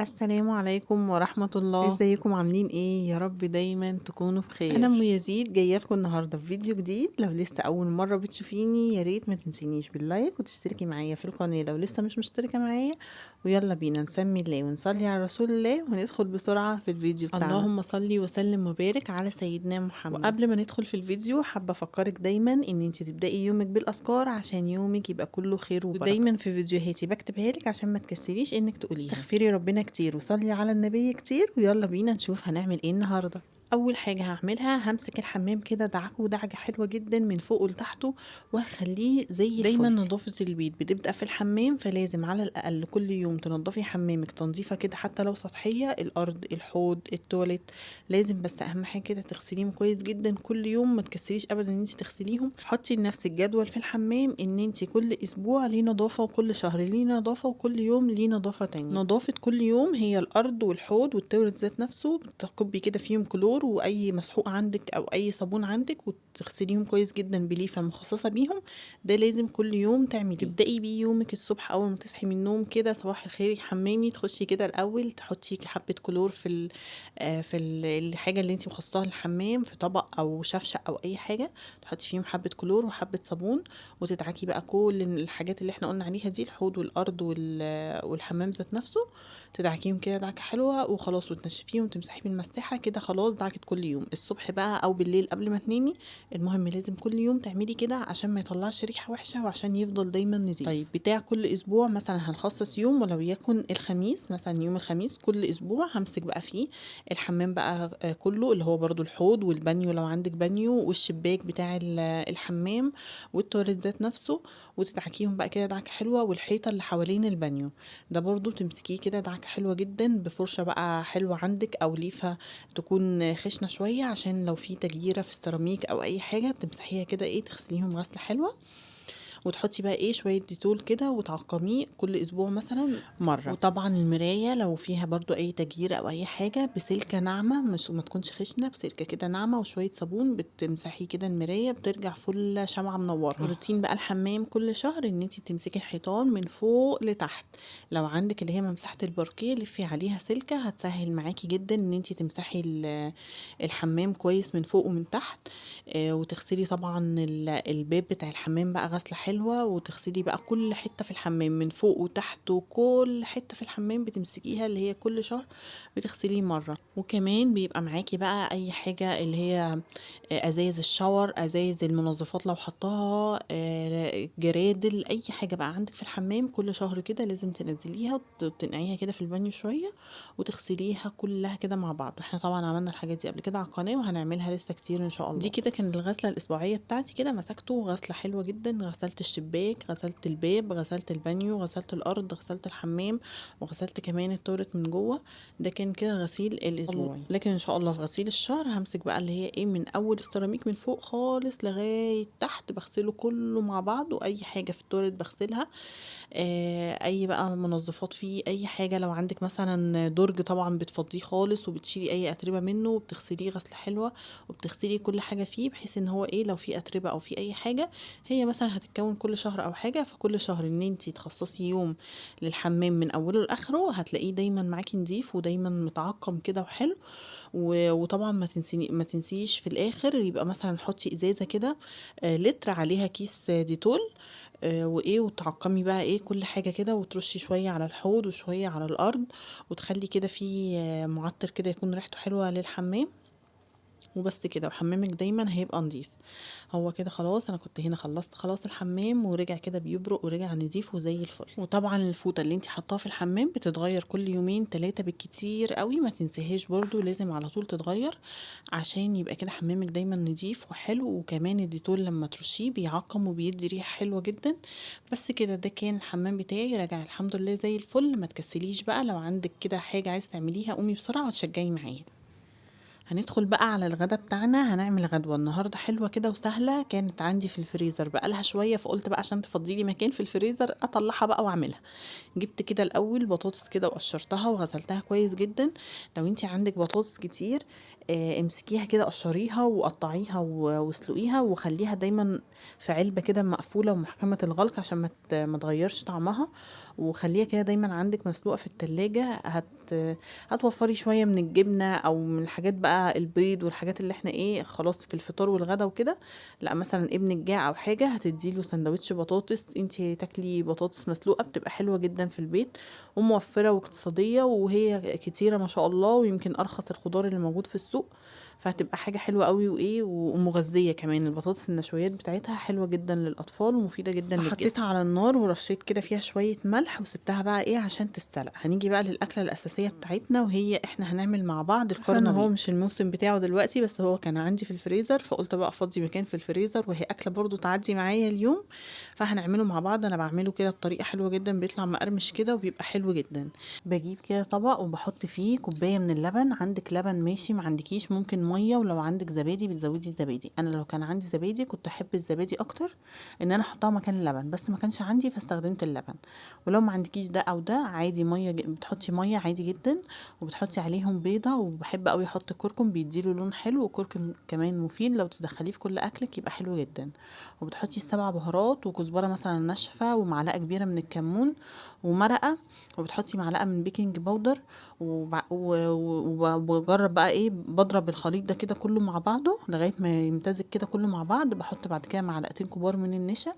السلام عليكم ورحمة الله. ازيكم عاملين ايه؟ يا رب دايما تكونوا بخير. انا ام يزيد جاية لكم النهارده في فيديو جديد. لو لسه اول مرة بتشوفيني يا ريت ما تنسينيش بال like وتشتركي معايا في القناة لو لسه مش مشتركة معايا. ويلا بينا نسمي الله ونصلي على رسول الله وندخل بسرعة في الفيديو بتاعنا. اللهم صلي وسلم وبارك على سيدنا محمد. وقبل ما ندخل في الفيديو حابة افكرك دايما ان انت تبداي يومك بالاذكار عشان يومك يبقى كله خير وبركة. ودايما في فيديوهاتي بكتبها لك عشان ما تكسليش انك تقوليها. استغفري ربنا كتير وصلي على النبي كتير. ويلا بينا نشوف هنعمل ايه النهارده. اول حاجة هعملها همسك الحمام كده دعكه دعكه حلوة جدا من فوقه لتحته وهخليه زي الفل. دايما نظافة البيت بتبدا في الحمام، فلازم على الاقل كل يوم تنظفي حمامك تنظيفه كده حتى لو سطحية، الارض، الحوض، التواليت لازم، بس اهم حاجة كده تغسليهم كويس جدا كل يوم، ما تكسليش ابدا ان انت تغسليهم. حطي لنفسك جدول في الحمام ان انت كل اسبوع ليه نظافة وكل شهر ليه نظافة وكل يوم ليه نظافة تانية. نظافة كل يوم هي الارض والحوض والتواليت ذات نفسه، بتكبي كده فيهم كلور واي مسحوق عندك او اي صابون عندك وتغسليهم كويس جدا بليفه مخصصة بيهم. ده لازم كل يوم تعمليه. تبداي بيه يومك الصبح اول ما تصحي من النوم كده، صباح الخير يا حمامي، تخشي كده الاول تحطي حبه كلور في الحاجة اللي انت مخصصاها للحمام، في طبق او شفشق او اي حاجة، تحطي فيهم حبه كلور وحبه صابون وتدعكي بقى كل الحاجات اللي احنا قلنا عليها دي، الحوض والارض والحمام ذات نفسه، تدعكيهم كده دعكه حلوة وخلاص، وتنشفيهم وتمسحي بالمساحه كده خلاص. دعكه كل يوم الصبح بقى او بالليل قبل ما تنامي. المهم لازم كل يوم تعملي كده عشان ما يطلعش ريحه وحشة وعشان يفضل دايما نظيف. طيب بتاع كل اسبوع مثلا هنخصص يوم ولو يكن الخميس، مثلا يوم الخميس كل اسبوع همسك بقى فيه الحمام بقى كله، اللي هو برضو الحوض والبانيو لو عندك بانيو والشباك بتاع الحمام والتواليت ذات نفسه، وتدعكيهم بقى كده دعكه حلوة، والحيطه اللي حوالين البانيو ده برضو تمسكيه كده دعكه حلوة جدا بفرشه بقى حلوة عندك او ليفه تكون خشنه شوية عشان لو في تجيره في السيراميك او اي حاجة تمسحيها كده ايه، تغسليهم غسله حلوة، وتحطي بقى ايه شوية ديتول كده وتعقميه كل اسبوع مثلا مرة. وطبعا المراية لو فيها برضو اي تجيره او اي حاجة بسلكه ناعمة، مش ما تكونش خشنه، بسلكه كده ناعمة وشوية صابون بتمسحيه كده المراية بترجع فل شمعة منورة. روتين بقى الحمام كل شهر ان انت بتمسكي الحيطان من فوق لتحت، لو عندك اللي هي ممسحه الباركيه لفي عليها سلكه هتسهل معاكي جدا ان انت تمسحي الحمام كويس من فوق ومن تحت. وتغسلي طبعا الباب بتاع الحمام بقى غسله حلوة، وتغسلي بقى كل حتة في الحمام من فوق وتحت، وكل حتة في الحمام بتمسكيها اللي هي كل شهر بتغسليه مرة. وكمان بيبقى معاكي بقى اي حاجة اللي هي ازايز ال shower، ازايز المنظفات لو حطاها، جرادل، اي حاجة بقى عندك في الحمام كل شهر كده لازم تنزليها وتنقعيها كده في البانيو شوية وتغسليها كلها كده مع بعض. احنا طبعا عملنا الحاجات دي قبل كده على القناة وهنعملها لسه كتير ان شاء الله. دي كده كانت الغسله الاسبوعية بتاعتي كده، مسكته غسله حلوة جدا، غسلت الشباك، غسلت الباب، غسلت البانيو، غسلت الارض، غسلت الحمام، وغسلت كمان التورت من جوه. ده كان كده غسيل الاسبوعي. لكن ان شاء الله في غسيل الشهر همسك بقى اللي هي ايه من اول السيراميك من فوق خالص لغاية تحت، بغسله كله مع بعض، واي حاجة في التورت بغسلها، اي بقى منظفات فيه، اي حاجة. لو عندك مثلا درج طبعا بتفضيه خالص وبتشيلي اي اتربه منه وبتغسليه غسله حلوة، وبتغسلي كل حاجة فيه بحيث ان هو ايه لو في اتربه او في اي حاجة هي مثلا هتتكون كل شهر او حاجة. فكل شهر ان انتي تخصصي يوم للحمام من اوله لاخره هتلاقيه دايما معاكي نظيف ودايما متعقم كده وحلو. وطبعا ما تنسيش في الاخر يبقى مثلا حطي ازازة كده لتر عليها كيس ديتول، وايه وتعقمي بقى ايه كل حاجة كده، وترشي شوية على الحوض وشوية على الارض، وتخلي كده في معطر كده يكون ريحته حلوة للحمام وبس كده. وحمامك دايما هيبقى نظيف. هو كده خلاص انا كنت هنا خلصت خلاص الحمام، ورجع كده بيبرق ورجع نظيف وزي الفل. وطبعا الفوطه اللي انت حطاها في الحمام بتتغير كل يومين 3 بالكتير قوي، ما تنساهاش برضو، لازم على طول تتغير عشان يبقى كده حمامك دايما نظيف وحلو. وكمان الديتول لما ترشيه بيعقم وبيدي ريحه حلوة جدا. بس كده ده كان الحمام بتاعي، رجع الحمد لله زي الفل. ما تكسليش بقى، لو عندك كده حاجة عايز تعمليها قومي بسرعة وتشجعي معايا. هندخل بقى على الغدا بتاعنا. هنعمل غدوة النهاردة حلوة كده وسهلة، كانت عندي في الفريزر بقالها شوية، فقلت بقى عشان تفضيلي مكان في الفريزر اطلعها بقى واعملها. جبت كده الاول بطاطس كده وقشرتها وغسلتها كويس جدا. لو انتي عندك بطاطس كتير امسكيها كده قشريها وقطعيها واسلقيها، وخليها دايما في علبة كده مقفولة ومحكمة الغلق عشان ما تغيرش طعمها، وخليها كده دايما عندك مسلوقة في التلاجة. هتوفري شوية من الجبنة او من الحاجات بقى، البيض والحاجات اللي احنا ايه خلاص في الفطار والغدا وكده. لا مثلا ابنك جاع او حاجة هتديله سندوتش بطاطس، انتي تاكلي بطاطس مسلوقة، بتبقى حلوة جدا في البيت وموفرة واقتصادية، وهي كتيرة ما شاء الله، ويمكن ارخص الخضار اللي موجود في السوق، فهتبقى حاجة حلوة قوي وايه ومغذية كمان. البطاطس النشويات بتاعتها حلوة جدا للأطفال ومفيدة جدا للجسم. حطيتها على النار ورشيت كده فيها شوية ملح وسبتها بقى ايه عشان تتسلق. هنيجي بقى للأكلة الأساسية بتاعتنا، وهي احنا هنعمل مع بعض الكرنبيط. هو مش الموسم بتاعه دلوقتي، بس هو كان عندي في الفريزر، فقلت بقى افضي مكان في الفريزر، وهي أكلة برضو تعدي معايا اليوم، فهنعمله مع بعض. انا بعمله كده بطريقة حلوة جدا، بيطلع مقرمش كده وبيبقى حلو جدا. بجيب كده طبق وبحط فيه كوباية من اللبن، عندك لبن ماشي، ما عندكيش ممكن مية، ولو عندك زبادي بتزودي زبادي. انا لو كان عندي زبادي كنت احب الزبادي اكتر ان انا احطها مكان اللبن، بس ما كانش عندي فاستخدمت اللبن. ولو ما عندكيش ده او ده عادي، مية بتحطي مية عادي جدا، وبتحطي عليهم بيضة. وبحب قوي احط كركم، بيديله لون حلو، وكركم كمان مفيد لو تدخليه في كل اكلك يبقى حلو جدا. وبتحطي 7 بهارات وكزبره مثلا ناشفة، ومعلقة كبيرة من الكمون، ومرقه، وبتحطي معلقه من baking powder، وبجرب بقى ايه، بضرب الخليط ده كده كله مع بعضه لغاية ما يمتزج كده كله مع بعض. بحط بعد كده معلقتين كبار من النشا،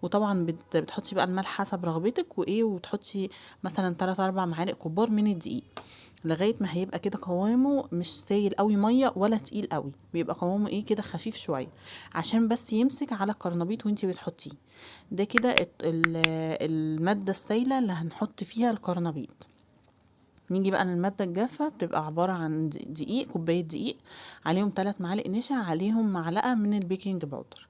وطبعا بتحطي بقى الملح حسب رغبتك، وايه، وتحطي مثلا 3-4 معالق كبار من الدقيق لغاية ما هيبقى كده قوامه مش سايل قوي مية ولا تقيل قوي، بيبقى قوامه ايه كده خفيف شوية عشان بس يمسك على القرنبيط وانتي بتحطيه. ده كده المادة السايله اللي هنحط فيها القرنبيط. نيجي بقى للمادة الجافة، بتبقى عبارة عن دقيق، كوباية دقيق عليهم 3 معالق نشا، عليهم معلقة من ال baking powder.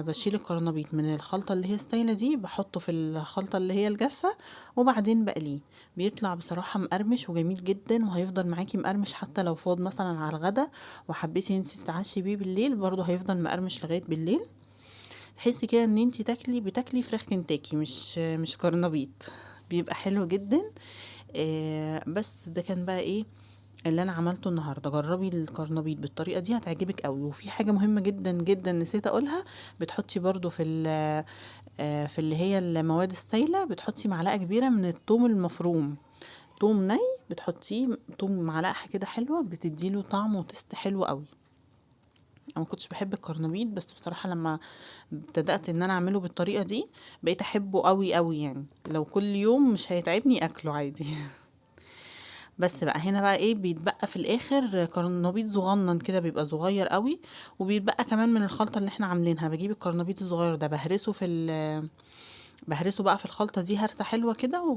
بشيل القرنبيط من الخلطة اللي هي السايلة دي، بحطه في الخلطة اللي هي الجافة، وبعدين بقليه. بيطلع بصراحة مقرمش وجميل جدا، وهيفضل معاكي مقرمش حتى لو فاض مثلا على الغدا وحبيتي انتي تتعشي بيه بالليل، برضه هيفضل مقرمش لغاية بالليل. تحسي كده ان انتي بتاكلي فراخ كنتاكي مش قرنبيط، بيبقى حلو جدا. بس ده كان بقى ايه اللي انا عملته النهارده. جربي القرنبيط بالطريقة دي هتعجبك قوي. وفي حاجة مهمة جدا جدا نسيت اقولها، بتحطي برضو في في اللي هي المواد السايله، بتحطي معلقه كبيرة من الثوم المفروم، ثوم ني بتحطيه، ثوم معلقه كده حلوة، بتديله طعم وتست حلو قوي. انا ما كنتش بحب القرنبيط، بس بصراحة لما ابتدأت ان انا اعمله بالطريقة دي بقيت احبه قوي قوي، يعني لو كل يوم مش هيتعبني اكله عادي. بس بقى هنا بقى ايه، بيتبقى في الاخر قرنبيط صغنن كده، بيبقى صغير قوي، وبيتبقى كمان من الخلطة اللي احنا عاملينها. بجيب القرنبيط الصغير ده بهرسه بقى في الخلطة دي هرسه حلوة كده،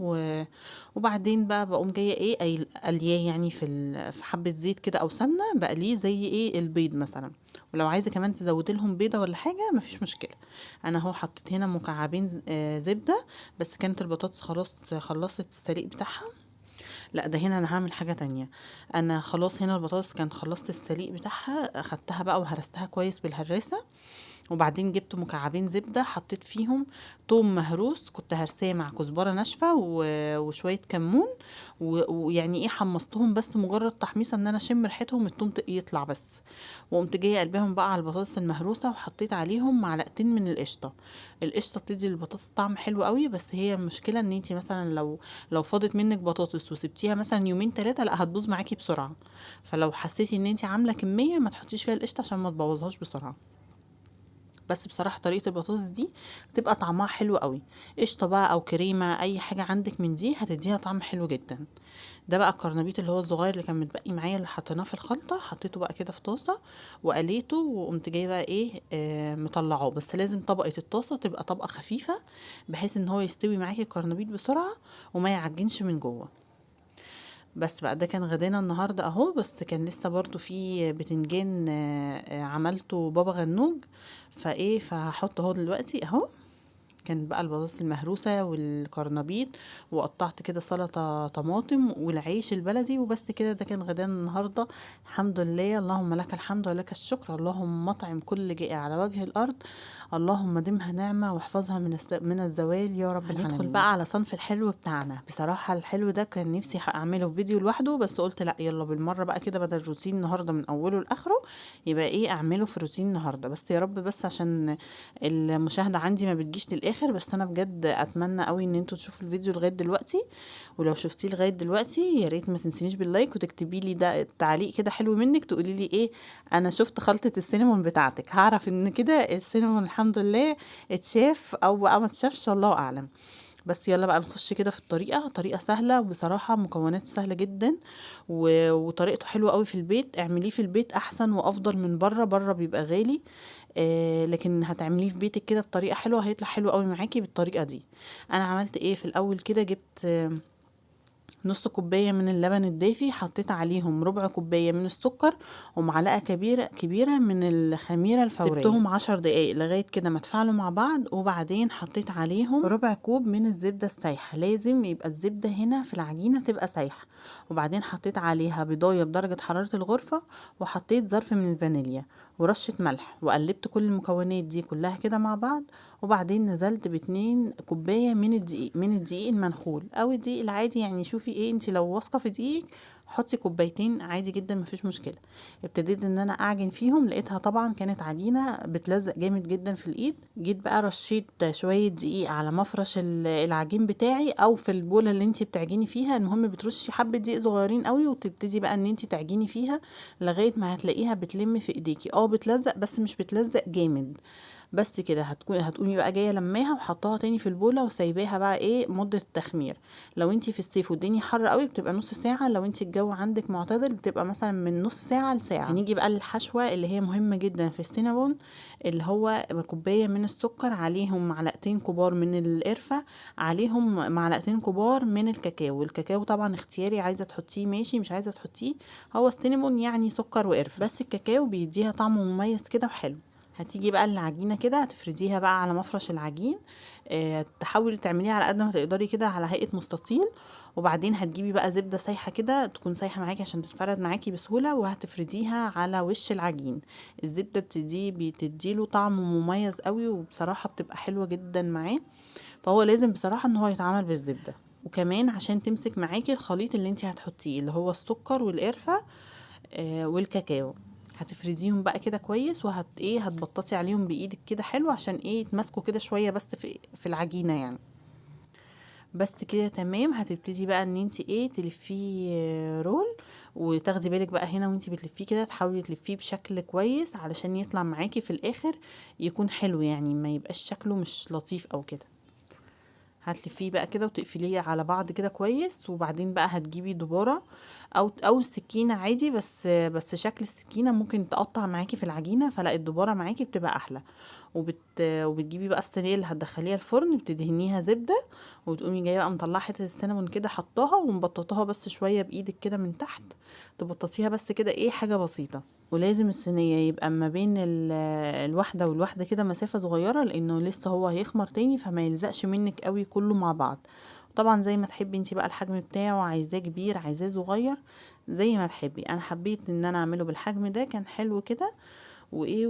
وبعدين بقى بقوم جاية ايه قلياه يعني في حبه زيت كده او سمنه، بقليه زي ايه البيض مثلا. ولو عايزه كمان تزودي لهم بيضة ولا حاجة مفيش مشكلة. انا اهو حطيت هنا مكعبين زبدة، بس كانت البطاطس خلاص خلصت السليق بتاعها. لا ده هنا انا هعمل حاجة تانية. انا خلاص هنا البطاطس كانت خلصت السليق بتاعها، اخدتها بقى وهرستها كويس بالهراسه، وبعدين جبت مكعبين زبدة حطيت فيهم توم مهروس كنت هرساه مع كزبره ناشفة وشوية كمون، ويعني ايه حمصتهم بس مجرد تحميصه ان انا اشم ريحتهم التوم يطلع بس. وقمت جاية قلبهم بقى على البطاطس المهروسه، وحطيت عليهم معلقتين من القشطه. القشطه بتدي للبطاطس طعم حلو قوي، بس هي المشكلة ان انتي مثلا لو فاضت منك بطاطس وسبتيها مثلا يومين 3 لا هتبوظ معاكي بسرعة. فلو حسيتي ان انتي عامله كمية ما تحطيش فيها القشطه عشان ما تبوظهاش بسرعة. بس بصراحة طريقه البطاطس دي بتبقى طعمها حلو قوي، قشطه بقى او كريمة اي حاجة عندك من دي هتديها طعم حلو جدا. ده بقى القرنبيط اللي هو الصغير اللي كان متبقي معايا اللي حطيناه في الخلطة، حطيته بقى كده في طاسه وقليته، وقمت جاية بقى ايه مطلعاه. بس لازم طبقه الطاسه تبقى طبقه خفيفة بحيث ان هو يستوي معاكي القرنبيط بسرعة وما يعجنش من جوه. بس بقى ده كان غدانا النهارده اهو. بس كان لسه برضو في بتنجان عملته بابا غنوج، فايه فهحطه اهو دلوقتي اهو. كان بقى البطاطس المهروسه والقرنبيط، وقطعت كده سلطة طماطم والعيش البلدي، وبس كده. ده كان غدانا النهارده الحمد لله. اللهم لك الحمد ولك الشكر، اللهم اطعم كل جائع على وجه الارض، اللهم دمها نعمه واحفظها من الزوال يا رب العالمين. هندخل بقى على صنف الحلو بتاعنا. بصراحة الحلو ده كان نفسي اعمله في فيديو لوحده، بس قلت لا يلا بالمرة بقى كده، بدل روتين النهارده من اوله لاخره يبقى ايه اعمله في روتين النهارده. بس يا رب، بس عشان المشاهدة عندي ما بتجيش للاخر، بس انا بجد اتمنى قوي ان انتوا تشوفوا الفيديو لغاية دلوقتي، ولو شفتيه لغاية دلوقتي يا ريت ما تنسينيش بال like، وتكتبي لي ده تعليق كده حلو منك، تقولي لي ايه انا شفت خلطه السينامون بتاعتك، هعرف ان كده السينامون الحمد لله اتشاف او بقى ما اتشافش، الله اعلم. بس يلا بقى نخش كده في الطريقة. طريقه سهلة وبصراحة مكوناته سهلة جدا، وطريقته حلوة قوي في البيت. اعمليه في البيت احسن وافضل من بره، بره بيبقى غالي، لكن هتعمليه في بيتك كده بطريقة حلوة هيطلع حلو قوي معاكي بالطريقة دي. انا عملت ايه في الاول كده، جبت نص كوباية من اللبن الدافي، حطيت عليهم ربع كوباية من السكر ومعلقة كبيرة كبيرة من الخميره الفورية، سبتهم 10 دقايق لغاية كده ما اتفاعلوا مع بعض. وبعدين حطيت عليهم ربع كوب من الزبدة السايحه، لازم يبقى الزبدة هنا في العجينة تبقى سايحه. وبعدين حطيت عليها بيضايه بدرجة حرارة الغرفة، وحطيت ظرف من الفانيليا ورشه ملح، وقلبت كل المكونات دي كلها كده مع بعض. وبعدين نزلت ب2 كوباية من الدقيق، من الدقيق المنخول او الدقيق العادي، يعني شوفي ايه انت لو واثقة في دقيقك حطي كوبايتين عادي جدا مفيش مشكلة. ابتديت ان انا اعجن فيهم، لقيتها طبعا كانت عجينه بتلزق جامد جدا في الايد. جيت بقى رشيت شوية دقيق على مفرش العجين بتاعي او في البوله اللي انت بتعجني فيها، المهم بترشي حبه دقيق صغيرين قوي، وتبتدي بقى ان انت تعجني فيها لغاية ما هتلاقيها بتلم في ايديكي. بتلزق بس مش بتلزق جامد. بس كده هتقومي بقى جاية لماها وحطاها تاني في البوله، وسايباها بقى ايه مده التخمير. لو انتي في الصيف والدنيا حر قوي بتبقى نص ساعة، لو انتي الجو عندك معتدل بتبقى مثلا من نص ساعة لساعة. هنيجي بقى للحشوه اللي هي مهمة جدا في السينابون، اللي هو كوباية من السكر، عليهم معلقتين كبار من القرفه، عليهم معلقتين كبار من الكاكاو. الكاكاو طبعا اختياري، عايزه تحطيه ماشي، مش عايزه تحطيه، هو السينابون يعني سكر وقرفه، بس الكاكاو بيديها طعم مميز كده وحلو. هتيجي بقى العجينة كده هتفرديها بقى على مفرش العجين، تحاولي تعمليها على قد ما تقدري كده على هيئة مستطيل. وبعدين هتجيبي بقى زبدة سايحه كده، تكون سايحه معاكي عشان تتفرد معاكي بسهولة، وهتفرديها على وش العجين. الزبدة بتديله طعم مميز قوي، وبصراحة بتبقى حلوة جدا معاه، فهو لازم بصراحة ان هو يتعمل بالزبده. وكمان عشان تمسك معاكي الخليط اللي انت هتحطيه اللي هو السكر والقرفه والكاكاو. هتفرزيهم بقى كده كويس، وهت ايه هتبططي عليهم بايدك كده حلو عشان ايه يتماسكوا كده شوية بس في العجينة يعني. بس كده تمام. هتبتدي بقى ان انت ايه تلفيه رول، وتاخدي بالك بقى هنا وانت بتلفيه كده تحاولي تلفيه بشكل كويس علشان يطلع معاكي في الاخر يكون حلو، يعني ما يبقاش شكله مش لطيف او كده. هتلفيه بقى كده وتقفليه على بعض كده كويس. وبعدين بقى هتجيبي دبارة او السكينة عادي، بس شكل السكينة ممكن تقطع معاكي في العجينة، فلا الدبارة معاكي بتبقى احلى. وبتجيبي بقى الصينية اللي هتدخليها الفرن، بتدهنيها زبدة، وتقومي جاية بقى مطلعه حتة السينامون كده حطاها ومبططاها بس شوية بايدك كده من تحت، تبططيها بس كده ايه حاجة بسيطة. ولازم الصينية يبقى ما بين الواحدة والواحده كده مسافة صغيرة، لانه لسه هو هيخمر تاني فما يلزقش منك قوي كله مع بعض. طبعا زي ما تحبي انتي بقى الحجم بتاعه، عايزاه كبير عايزاه صغير زي ما تحبي. انا حبيت ان انا اعمله بالحجم ده، كان حلو كده وايه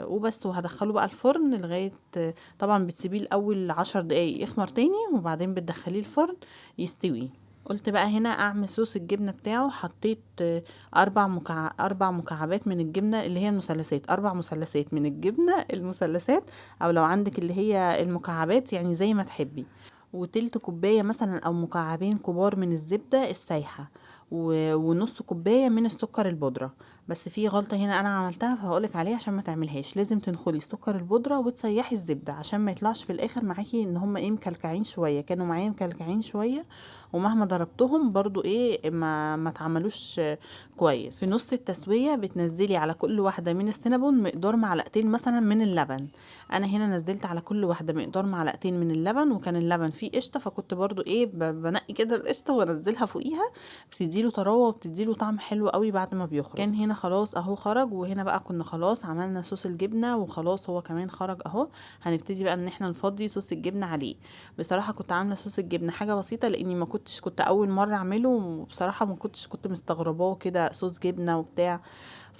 وبس. وهدخله بقى الفرن لغاية، طبعا بتسيبيه الاول 10 دقايق يخمر تاني، وبعدين بتدخليه الفرن يستوي. قلت بقى هنا اعمل صوص الجبنة بتاعه. حطيت 4 مكعبات من الجبنة اللي هي المثلثات، 4 مثلثات من الجبنة المثلثات، او لو عندك اللي هي المكعبات يعني زي ما تحبي، وتلت كوباية مثلا او مكعبين كبار من الزبدة السايحه، ونص كوباية من السكر البودره. بس في غلطه هنا انا عملتها فهقولك عليها عشان ما تعملهاش، لازم تنخلي السكر البودره وتسيحي الزبدة عشان ما يطلعش في الاخر معاكي ان هم ايه مكلكعين شوية. كانوا معايا مكلكعين شوية ومهما ضربتهم برضو ايه ما اتعملوش كويس. في نص التسوية بتنزلي على كل واحدة من السينابون مقدار معلقتين مثلا من اللبن. انا هنا نزلت على كل واحدة مقدار معلقتين من اللبن، وكان اللبن فيه قشطه، فكنت برضو ايه بنقي كده القشطه وانزلها فوقيها، بتديله طراوه وبتديله طعم حلو قوي بعد ما بيخرج. كان هنا خلاص اهو خرج، وهنا بقى كنا خلاص عملنا صوص الجبنة وخلاص هو كمان خرج اهو. هنبتدي بقى ان احنا نفضي صوص الجبنة عليه. بصراحة كنت عامله صوص الجبنة حاجة بسيطة، لاني ما كنتش كنت اول مرة اعمله، وبصراحة ما كنتش كنت مستغرباه كده صوص جبنه وبتاع،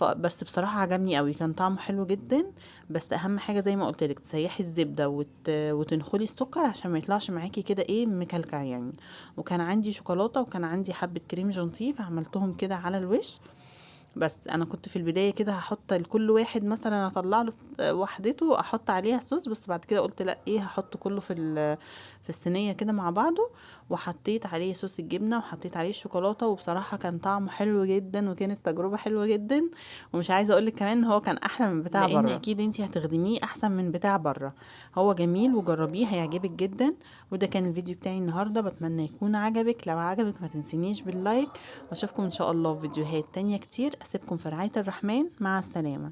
بس بصراحة عجبني قوي، كان طعمه حلو جدا. بس اهم حاجة زي ما قلت لك تسيحي الزبدة وتنخلي السكر عشان ما يطلعش معاكي كده ايه مكلكع يعني. وكان عندي شوكولاتة وكان عندي حبه كريم جانتيه، فعملتهم كده على الوش. بس انا كنت في البداية كده هحط لكل واحد مثلا اطلع له وحدته احط عليها صوص، بس بعد كده قلت لا ايه هحط كله في الصينية كده مع بعضه، وحطيت عليه صوص الجبنة وحطيت عليه الشوكولاتة، وبصراحة كان طعمه حلو جدا وكانت تجربه حلوة جدا. ومش عايزه اقولك كمان ان هو كان احلى من بتاع بره، لان اكيد انتي هتخدميه احسن من بتاع بره. هو جميل وجربيه هيعجبك جدا. وده كان الفيديو بتاعي النهارده، بتمنى يكون عجبك. لو عجبك ما تنسينيش بال like، واشوفكم ان شاء الله في فيديوهات تانية كتير. أسيبكم في رعاية الرحمن، مع السلامة.